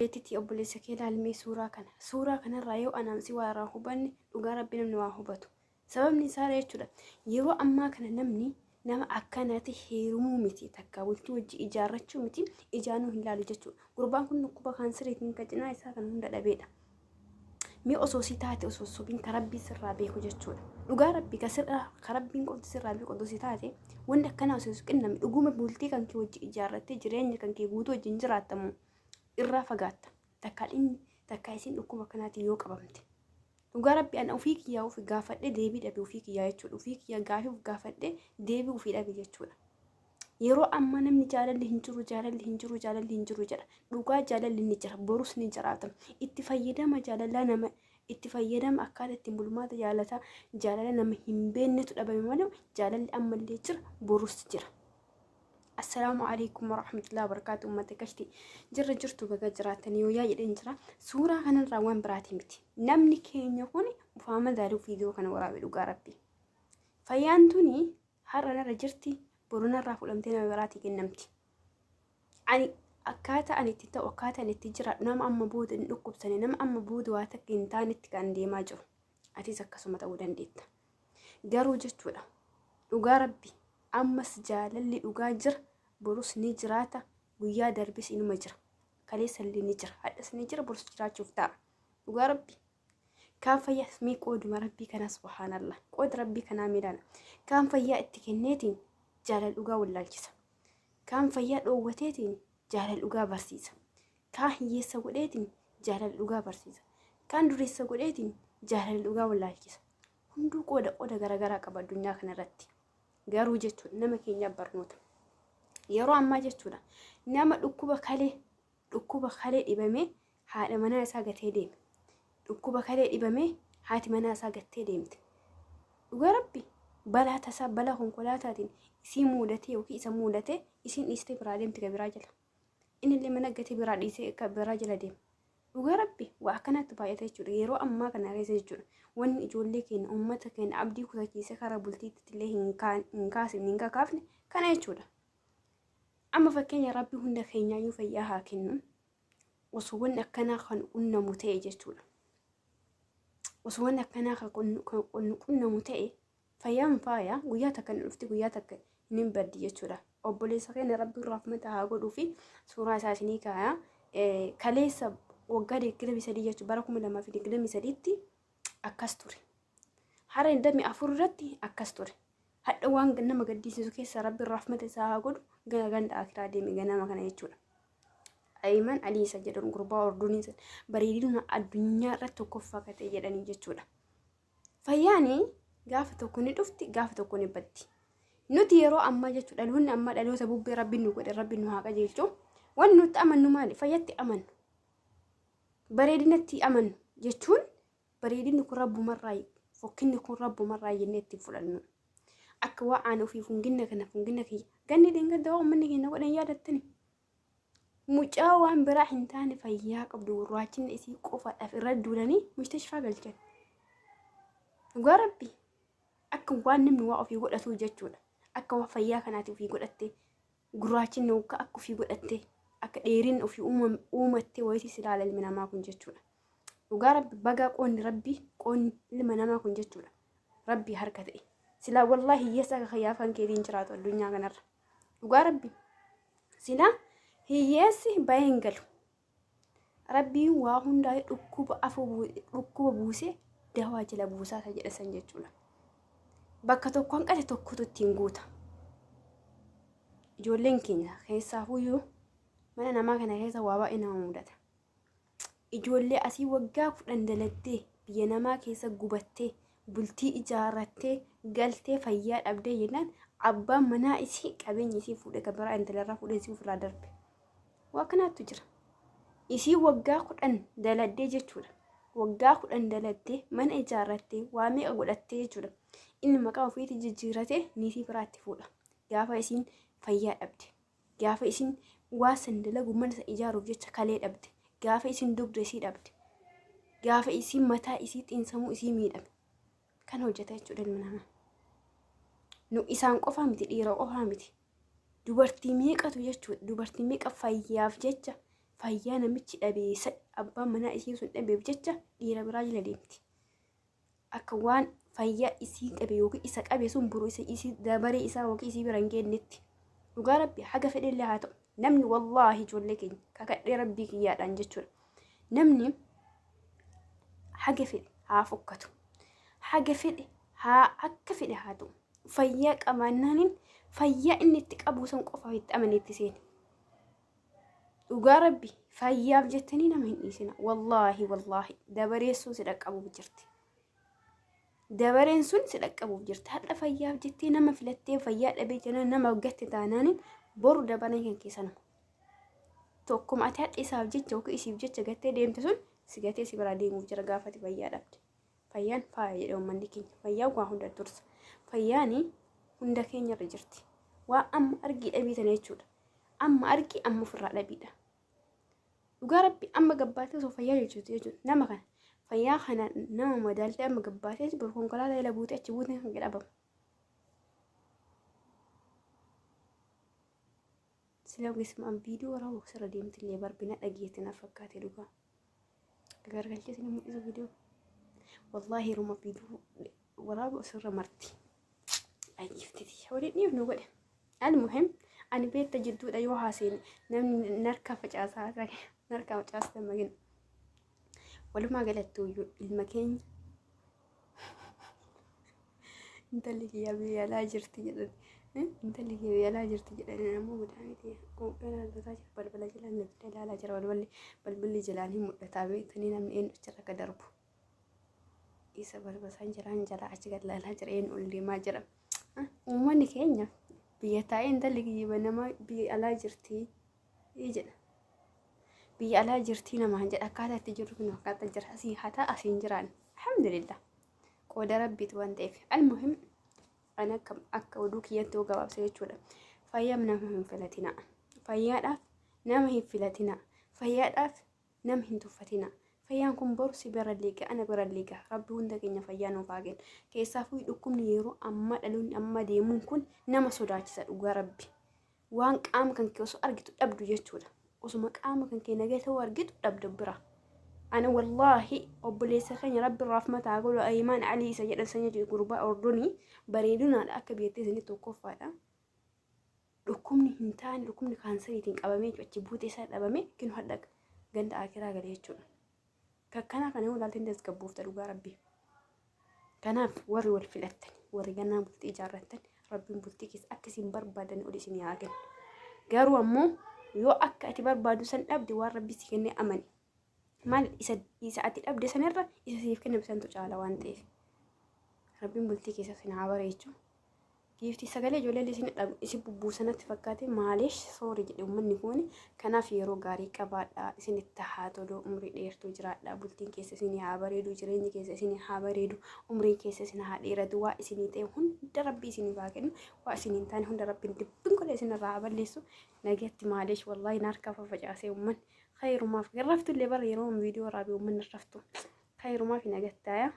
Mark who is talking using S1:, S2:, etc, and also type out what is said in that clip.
S1: Obboleettiitti obboleessa kee ilaalmee suuraa kana. Suuraa kanarraa yoo anaan si waa irraa hubanne, dhugaa rabbi namni waa hubatu. Sababni isaa jechuudha, yeroo ammaa kana namni nama akkanaatti heerumuu miti, takka bultii wajji ijaarrachuu miti, ijaanuu hin laalu jechuudha. Gurbaan kun dhukkuba kaanseriitiin kan cinaa isaa kan hunda dhabeedha. Mee osoo si taate, osoo sobiin ka rabbii sirraa beeku jechuudha. Dhugaa rabbii ka sirraa ka rabbiin qofti sirraa beeku osoo si taate, wanti akkanaa osoo si qinname, dhuguma bultii kan kee wajji ijaarrattee jireenya kan kee guutuu wajjin jiraattamu irraa fagaatta. Takka inni takka isin dhukkuba kanaatiin yoo qabamte. Dhugaa rabbi ana ofii kiyyaa ofi gaafadhe deebii dhabe ofii kiyyaa jechuudha. Ofii kiyyaa gaafii of gaafadhe deebii ofii dhabe jechuudha. Yeroo ammaa namni jaalalli hin jiru, jaalalli hin jiru, jaalalli hin jiru jedha. Dhugaa jaalalli ni jira, borus ni jiraata. Itti fayyadama jaalalaa nama itti fayyadama akkaataa ittiin bulmaata jaalataa jaalala nama hin beeknetu dhabame malee jaalalli ammallee jira, borus jira. Assalaamu alaikum warahmatullahi wabarakatuh. Uummata kashti jirra jirtu, baga jiraatan yoo yaa jedheen jira. Suuraa kanarraa waan biraati miti. Namni keenya kun ufaa madaaluu viidiyoo kana waraabe dhugaa rabbi. Fayyaan tuni har'a narra jirti, boru narraa fudhamtee nama biraatii kennamti. Ani akkaataa ani itti ta'u, akkaataa ani itti jiraadhu, nama amma booda hin dhukkubsane, nama amma booda waa takka hin taanetti kan deemaa jiru. Atis akkasuma ta'uu dandeetta. Garuu jechuudha, dhugaa rabbi ammas jaalalli dhugaa jira, borus ni jiraata, guyyaa darbis inuma jira. Kaleessallee ni jira, hadhas ni jira, borus jiraachuuf ta'a. Dhugaa rabbi. Kaan fayyaa mee qooduma rabbii kanaa, subhaanallah, qooda rabbii kanaa mee ilaala. Kaan fayyaa itti kenneetiin jaalala dhugaa wallaalchisa. Kaan fayyaa dhoowwateetiin jaalala dhugaa barsiisa. Kaan hiyyeessa godheetiin jaalala dhugaa barsiisa. Kaan dureessa godheetiin jaalala dhugaa wallaalchisa. Hunduu qooda qooda garaagaraa qaba addunyaa kanarratti. Garuu jechuudha, nama keenyaaf barnoota. Yeroo ammaa jechuudha, nama dhukkuba kalee dhibamee haadha manaa isaa gatee deeme. Dhukkuba kalee dhibamee haati manaa isaa gattee deemte. Dhugaa rabbi balaa tasaa, balaa konkolaataatiin isii muudatee yookiin isa muudatee isiin dhiistee biraa deemti ka biraa jala. Inni illee mana gatee biraa dhiisee ka biraa jala deema. Dhugaa rabbi waa akkanatti baay'ata jechuudha. Yeroo ammaa kana keessa jechuudha. Wanni ijoollee keenya, uummata keenya abdii kutachiisee karaa bultiitti illee hin kaasne, hin kakaafne kana jechuudha. Amma fakkeenya rabbi hunda keenyaayyuu fayyaa haa kennu. Osoo wanni akkanaa kan qunnamu ta'e jechuudha. Osoo wanni akkanaa kan qunnamu ta'e, fayyaan faaya guyyaa takka ni dhufti, guyyaa takka ni baddi jechuudha. Obboleessa keenya rabbi rahmata haa godhuu fi suuraa isaa isinii kaaya. Kaleessa waggaa 23 jechuudha, bara 2023tti akkas ture. Hara 24 irratti akkas ture. Hadha waan nama gaddisiisu keessa rabbi rahmata isaa haa godhu, gara ganda akiraa deeme ganama kana jechuudha. Ayiman Alii isa jedhamu, gurbaa Orduunii bareedina addunyaa irratti tokkoffaa kan ta'e jedhanii jechuudha. Fayyaani gaafa tokko ni dhufti, gaafa tokko ni baddi. Nuti yeroo ammaa jechuudha, dhaloonni ammaa dhaloota bubbee rabbiin nu godhe, rabbiin nu haa qajeelchu. Wanni nutti amannu maali? Fayyatti amannu. Bareedinatti amannu jechuun bareedinni kun rabbumarraa, fokkinni kun rabbumarraa jennee itti fudhannu. Akka waa aan ofii fungina kana fungina kiyya. Ganni dheengadda waa uummanni keenya godhan yaadattani. Mucaa waan biraa hin taane fayyaa qabdu gurraachinni isii qofaadhaaf irra duulanii mustashfaa galchan. Dhugaa rabbi akka waan namni waa ofii godhatu jechuudha. Akka waa fayyaa kanaati ofii godhatte, gurraachinni akka ofii godhatte, akka dheerinni ofii uumatte wayitii si ilaala ilmi namaa kun jechuudha. Dhugaa rabbi bagaa qoonni rabbi, qoonni ilma namaa kun jechuudha. Rabbi harka ta'e. Silaa wallaahi hiyyeessa akka kayyaa kan keetiin jiraatu addunyaa kanarra. Dhugaa rabbi. Silaa hiyyeessi bahee hin galu. Rabbiin waa hundaa dhukkuba afur dhukkuba buusee dawaa jala buusaa isa jedha san jechuudha. Bakka tokko hanqate tokkotu ittiin guuta. Ijoolleen keenya keessaafuyyuu mana namaa kana keessa waa baay'ee nama mudata. Ijoollee asii waggaa 10 dalattee, biyya namaa keessa gubattee, bultii ijaarrattee galtee fayyaa dhabdee jennaan abbaan manaa isii qabeenya isii fuudhee kan biraa intalarraa fuudhee isii ofirraa darbe. Waa akkanaatu jira. Isii waggaa 10 daladdee jechuudha. Waggaa 10 daladdee mana ijaarrattee waa meeqa godhattee jechuudha. Inni maqaa ofiitti jijjiiratee niitii biraatti fuudha. Gaafa isiin fayyaa dhabde. Gaafa isiin waa san dalagu, mana san ijaaruuf jecha kalee dhabde. Gaafa isiin dugda isii dhabde. Gaafa isiin mataa isii xiinsamuu isii miidhame. Kan hojjeta jechuudha ilmi namaa. Nu isaan qofaa miti, dhiira qofaa miti. Dubartii meeqatu jechuudha. Dubartii meeqa fayyaaf jecha Fayyaa namichi dhabee, abbaan manaa isii sun dhabeef jecha dhiira biraa jala deemti. Akka waan fayyaa isii qabe yookiin isa qabe sun boru isa isii dabaree isaa yookiin isii bira hin geenyetti. Dhugaa Rabbi, haga fedhellee haa ta'u. Namni, wallaahi, ijoollee keenya kakadhee Rabbii kiyyaadhaan jechuudha. Namni haga fedhe haa fokkatu. Haga fedhe haa akka fedhe haa ta'u. Fayyaa qabaannaanin fayyaa inni itti qabu san qofa itti amanee itti seeni. Dhugaa Rabbi, fayyaaf jettanii nama hin dhiisina. Wallaahi, wallaahi, dabareen sun si dhaqqabuuf jirti. Dabareen sun si dhaqqabuuf jirti. Hadha fayyaaf jettee nama filattee fayyaa dhabee jennaan nama gatte taanaanin boru dabareen kan keessanuma. Tokkuma ati hadha isaaf jecha yookiin isiif jecha gattee deemte sun si gatee si biraa deemuuf jira gaafati fayyaa dhabde. Fayyaan faaya jedhe uummanni keenya. Fayyaan waa hunda dursa. Fayyaani hunda keenyarra jirti. Waa amma argii dhabiitan jechuudha. Amma argii amma ofirraa dhabiidha. Dhugaa Rabbi, amma gabbaatee osoo fayyaa jechuudha nama kana. Fayyaa kana nama madaaltee amma gabbaatee boru konkolaataa jala buutee achi buutee kan dhabamu. Sila ogeessuma viidiyoo waraabuu sirra deemtillee barbina dhageetti na fakkaate dhugaa. Gargalchee isin mul'isu viidiyoo. Wallaahi, yeroo viidiyoo waraabu asirra marti. Ayyiftiti. Waliin dhiifnu godhe. Almuhim, ani beekta jidduudha yoo haaseen namni narka facaasaa narka facaasa magina. Walumaa galatti ilma keenya intalli kiyyaa biyya alaa jirti jedhan. Intalli kiyya biyya alaa jirti jedhan ammoo madaamiti qopheen ilaallataa jira, balbala jalaan namni ilaalaa jira, balballi jalaan hin mul'ataa beektanii namni eenyu achirra akka darbu. Isa balbasaan jiraan jala achi gad ilaalaa jira, eenyu ol deemaa jira. Uummanni keenya biyya taa'ee intalli kiyya nama biyya alaa jirti jedha. Biyya alaa jirtii namaan jedha. Akkaataa itti jirru kun akkaataa jira, asii hataa asiin jiraan, alhamdulillah, qooda Rabbiitu waan ta'eef. Almuhim, ani akka oduu kiyyatti yoo gabaabsa jechuudha. Fayyaa nama hin filatina. Fayyaadhaaf nama hin filatina. Fayyaadhaaf nama hin tuffatina. Fayyaan kun boru si bira liiga, ana bira liiga. Rabbi hunda keenya fayyaa nuuf haa kennu. Keessaafuu dhukkubni yeroo ammaa dhaloonni amma deemuun kun nama sodaachisa, dhugaa Rabbi. Waan qaama kan kee osoo argitu dhabdu jechuudha. Osuma qaama kan kee nagaa ta'uu argitu dhabdu bira. Ana wallaahi, obboleessa keenya Rabbi rahmata godhu, Ayimaan Alii isa jedhan sanya gurbaa Ordonii bareedunaadha, akka biyyattii isinii tokkoffaadha. Dhukkubni hin taane, dhukkubni kaansariitiin qabamee achi buutee isaa dhabame kinu hadha ganda akiraa gale jechuudha. Kakkanaa kana yoo ilaaltan tasgabboofta, dhugaa Rabbi. Kanaaf warri wal filattan, warri gannaa bultii ijaarrattan, Rabbiin bultii keessa akka isin barbaadan ol isin haa kennu. Garuu ammoo yoo akka ati barbaadu san dhabde, waan Rabbi si kenne amani. Maal, isa ati dhabde sanirra isa siif kenname santu caala waan ta'eef. Rabbiin bultii keessa isin haa bareechu. Giiftii sagalee ijoollee isin isin bubbuusanatti fakkaate, maalish, sorry jedhe uummanni kun. Kanaaf yeroo gaarii qabaadha, isinitti haa tolu, umrii dheertuu jiraadha, bultiin keessa isin haa bareedu, jireenyi keessa isin haa bareedu, umriin keessa isin haa dheeratu. Waa isinii ta'e hunda Rabbi isiniif haa kennu, waa isin hin taane hunda Rabbiin dibbin godhe isin irraa haa balleessu. Nagatti, maalish, wallaahi harkaa fafacaasee uummanni khayrumaaf garraftu illee bara yeroo viidiyoo waraabe uummanni raftu khayrumaaf nagattaaya.